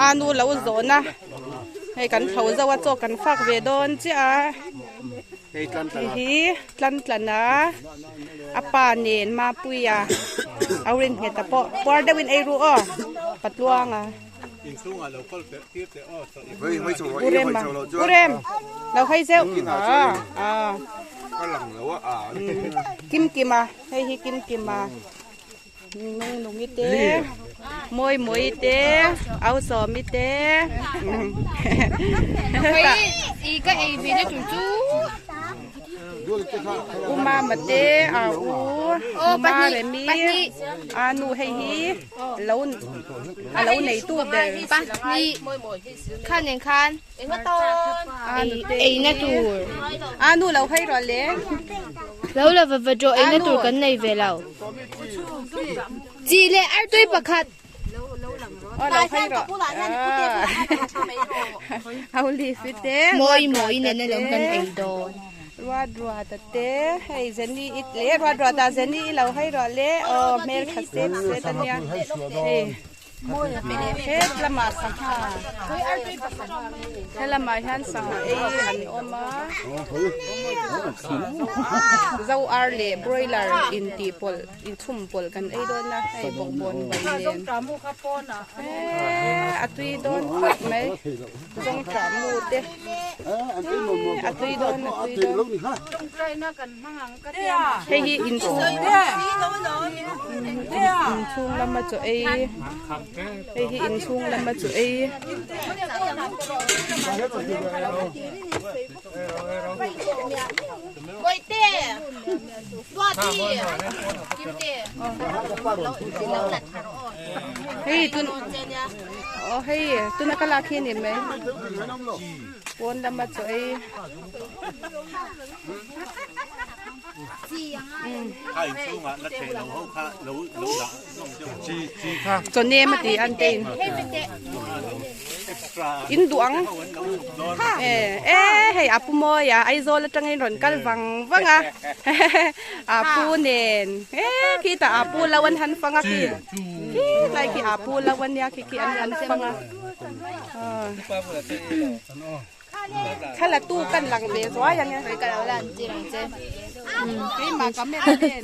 A nu lo zawn a hei kan tho zo a chaw kan fak ve dawn chiah a hei hi tlan tlan a a pa nen Mapuia a rin nghet a pawh puar deuhin ei ru aw Patluanga. U Rem a U Rem lo hawi zeuh a Kim Kim a hei hi Kim Kim a Nung Nungi te Mawi Mawi te Au Sawmi te U Mama te Au U Maremi Anu hei hi lo a lo nei tu ber pahnih khan nen khan eina tur a nu lo hawi rawh le lo la va va draw eina tur kan nei ve lo chi leh artui pakhat aw lo hawi rawh ho leaf te mawi mawi nen alawm kan ei dawn. Ruat ruat a te hei Jenny i leh ruat ruat a Jenny i lo hawi rawh le aw hmel tha set set a nia hei het lamah sangha helamah hian sangha ei an awm a zo ar leh broiler intih pawlh inchhum pawlh kan ei dawn a hei bawkbawn bai nen eee a tui dawn khawp mai. Zawngṭah mu te a tui dawn a tui dawn hei hi inchhung inchhung lama chaw ei hei hi inchhung lama chaw ei. Hei tun aw hei tuna ka lak hi a ni mai pawn lama chaw ei chaw nem a ti an te in in duh ang e e hei a pu mawi a Aizawl atangin rawn kal vang vang a a pu nen e khitah a pu lo an han fang a khi khilai khi a pu lo ania khi khi an han fang a thla tu kan lang ve zuai ania keimah camera nen.